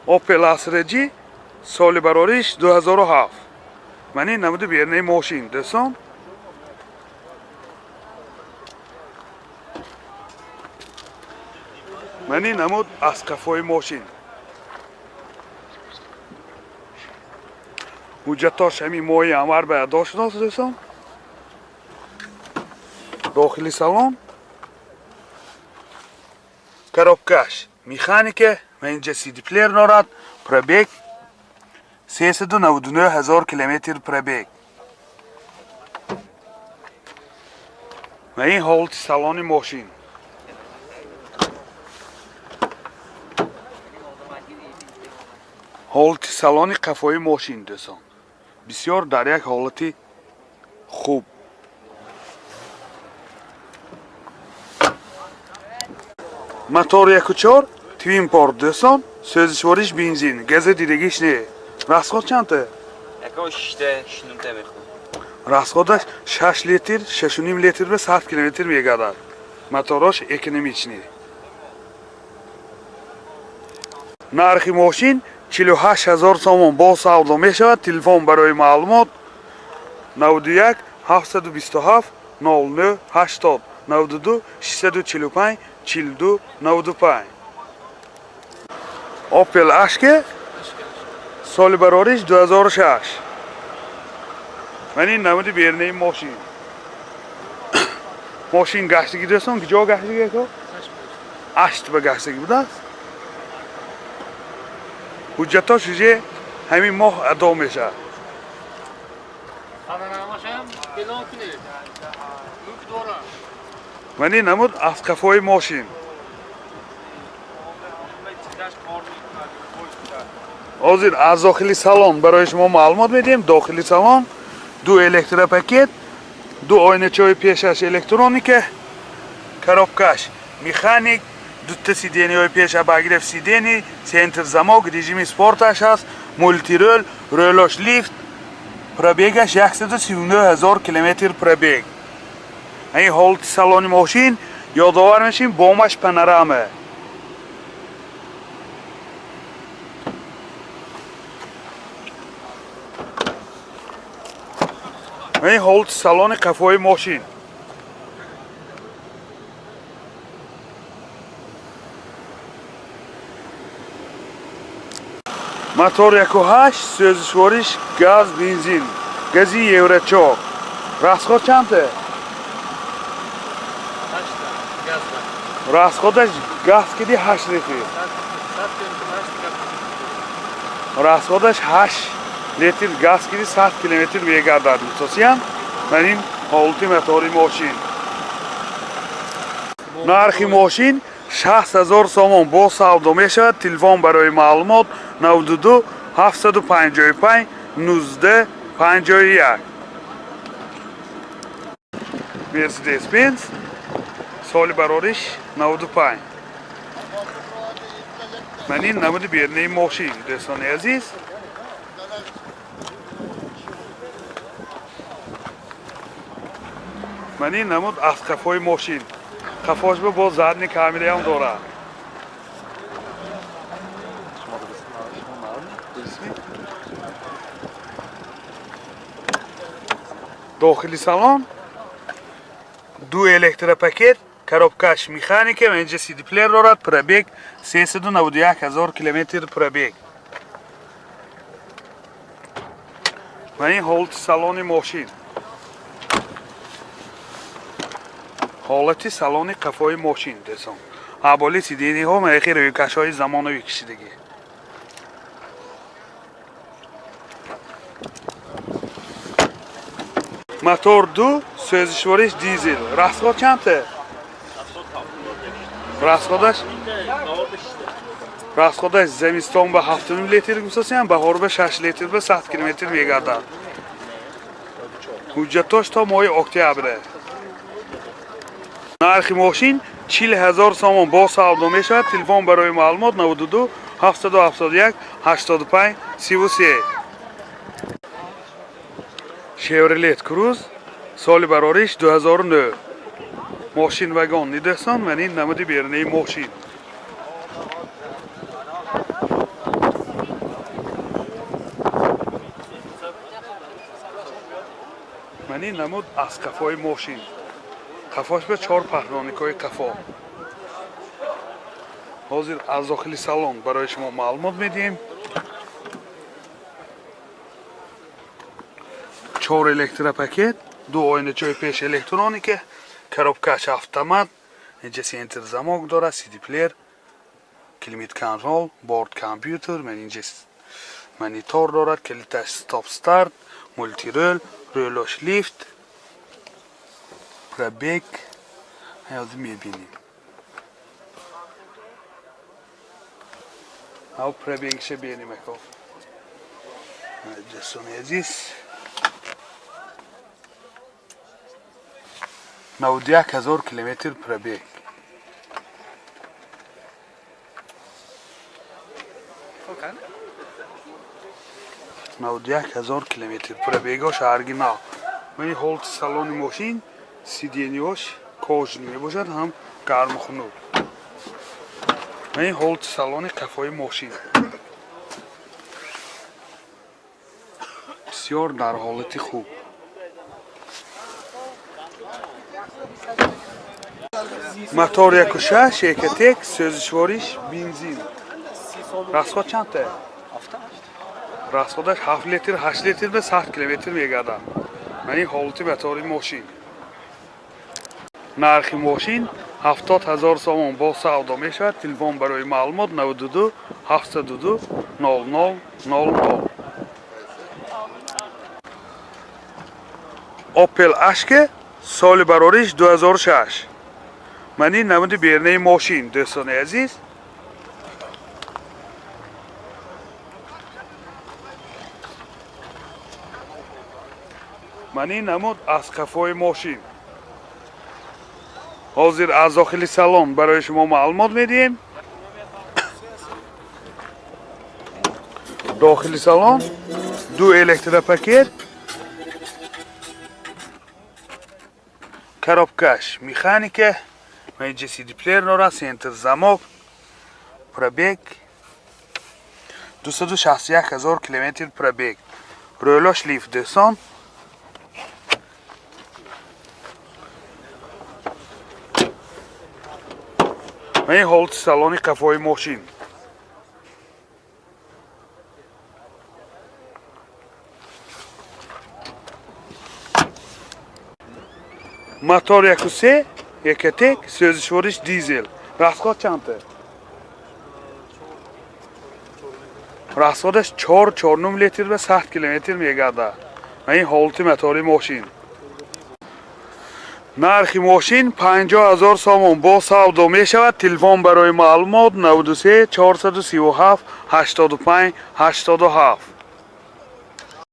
Opel Astra G, соли барориш 2007. Ман ин намуди берунаи мошин, дӯстон. Ман ин намуд аз қафои мошин. Ҳуҷҷатош ҳамин моҳи январ ба адо шудааст, дӯстон. Дохили салон. Коробкаш механика, ва инҷа CD плеер дорад. Пробег 399 ҳазор километр пробег. Ва ин ҳолати салони мошин. Ҳолати салони қафои мошин, дӯстон. Бисёр дар як ҳолати хуб. Мотор 1.4 Twin Port, дӯстон, сӯзишвориш бензин, газа дидагиш не. Расход чандта? Яко шишта, шишнумта мехӯрд. Расходаш 6 литр, 6,5 литр ба 100 километр мегардад. Моторош экономичный. Нархи мошин 48 ҳазор сомон, бо савдо мешавад. Телефон барои маълумот 91 727 09 80, 92 645 42 95. Opel Ashke, соли барориш 2006. Ман ин намуди берунаи мошин. Мошин гаштагӣ, дӯстон, куҷо гаштагӣ, ако? Ашт ба гаштагӣ будааст. Ҳуҷҷатош уже ҳамин моҳ адо мешавад. Панорамашам эълон кунед. Мулк дорам. Ман ин намуд аз қафои мошин. Ҳозир аз дохили салон барои шумо маълумот медиҳем. Дохили салон ду электропакет, ду ойначаҳои пешаш электроника, коробкаш механик, дута сиденияҳои пеш обогрев сидений, центр замок, режими спорташ ҳаст, мультирул, рӯлош лифт, пробегаш 139 ҳазор километр пробег. Ин ҳолати салони мошин. Ёдовар мешем, бомаш панорама. Ин ҳолати салони қафои мошин. Мотор 1.8, сӯзишвориш газ, бензин, гази Евро 4. Расход чандта? Ҳашта газ бар. Расходаш газ киди 8 литр. 100 километр ҳашт газ. Расходаш 8 литр газ киди 100 километр мегардад. Мусосиям, ман ин ҳолати мотори мошин. Нархи мошин 60 ҳазор сомон, бо савдо мешавад. Телефон барои маълумот 92 755 19 51. Мерседес Бенз, соли барориш 95. Ман ин намуди берунаи мошин, дӯстони азиз. Ман ин намуд аз қафои мошин. Қафош ба боз задний камераам дорад. Дохили салон ду электропакет, коробкаш механика, ва инҷа CD плеер дорад. Пробег 391 ҳазор километр пробег. Ва ин ҳолати салони мошин. Ҳолати салони қафои мошин, дӯстон. Ҳаболи сидениҳо маяхи рӯйкашҳои замонавӣ кишидагӣ. Мотор ду, сӯзишвориш дизел. Расход чандта? Расходаш зимистон ба 7,5 литр гусосиям, баҳор ба 6 литр ба 100 километр мегардад. Ҳуҷҷатош то моҳи октябр. Нархи мошин 40 ҳазор сомон, бо савдо мешавад. Телефон барои маълумот 92 771 85 33. Chevrolet Cruze, соли барориш 2009. Мошин вагон дӯстон, ман ин намуди берунаи мошин. Мани намуд аз қафои мошин. Қафош ба чор паҳноникҳои қафо. Ҳозир аз дохили салон барои шумо маълумот медиҳем. Чор электропакет, ду оиначаи пеш электроника, коробкаш автомат, инҷа центр замок дорад, CD плеер, климат контрол, борт компютер, ман инҷа монитор дорад, калиташ стоп старт, мультирул, рулош лифт, пробег, ҳозир мебинем. Ав пробегша бинем ако. Дӯстони азиз, 91 000 километр пробег. 91 000 километр пробегош оригинал. Мани ҳолати салони мошин, сиденьеош кожаный мебошад, ҳам гарму хунук. Мани ҳолати салони қафои мошин. Бисёр дар ҳолати хуб. Мотор 1.6, Ecotec, сӯзишвориш бензин. Расход чандта? Расходаш 7 литр, 8 литр ба 100 километр мегардад. Мани ҳолати мотори мошин. Нархи мошин 70 000 сомон, бо савдо мешавад. Телефон барои маълумот 92 702 00 00. Opel Ashka, соли барориш 2006. Мани намуди бернаи мошин, дӯстони азиз. Мани намуд аз қафои мошин. Ҳозир аз дохили салон барои шумо маълумот медиҳем. Дохили салон ду электропакет, коробкаш механика, инҷа CD плеер дорад, центр замок, пробег 261 000 километр пробег. Рӯлош лифт, дӯстон. Ин ҳолати салони қафои мошин. Мотор 1.3, Ecotec, сӯзишвориш дизел. Расход чандта? Расходаш 4,4 литр ба 100 километр мегардад. Ин ҳолати мотори мошин. Нархи мошин 50 000 сомон, бо савдо мешавад. Телефон барои маълумот 93 437 85 87.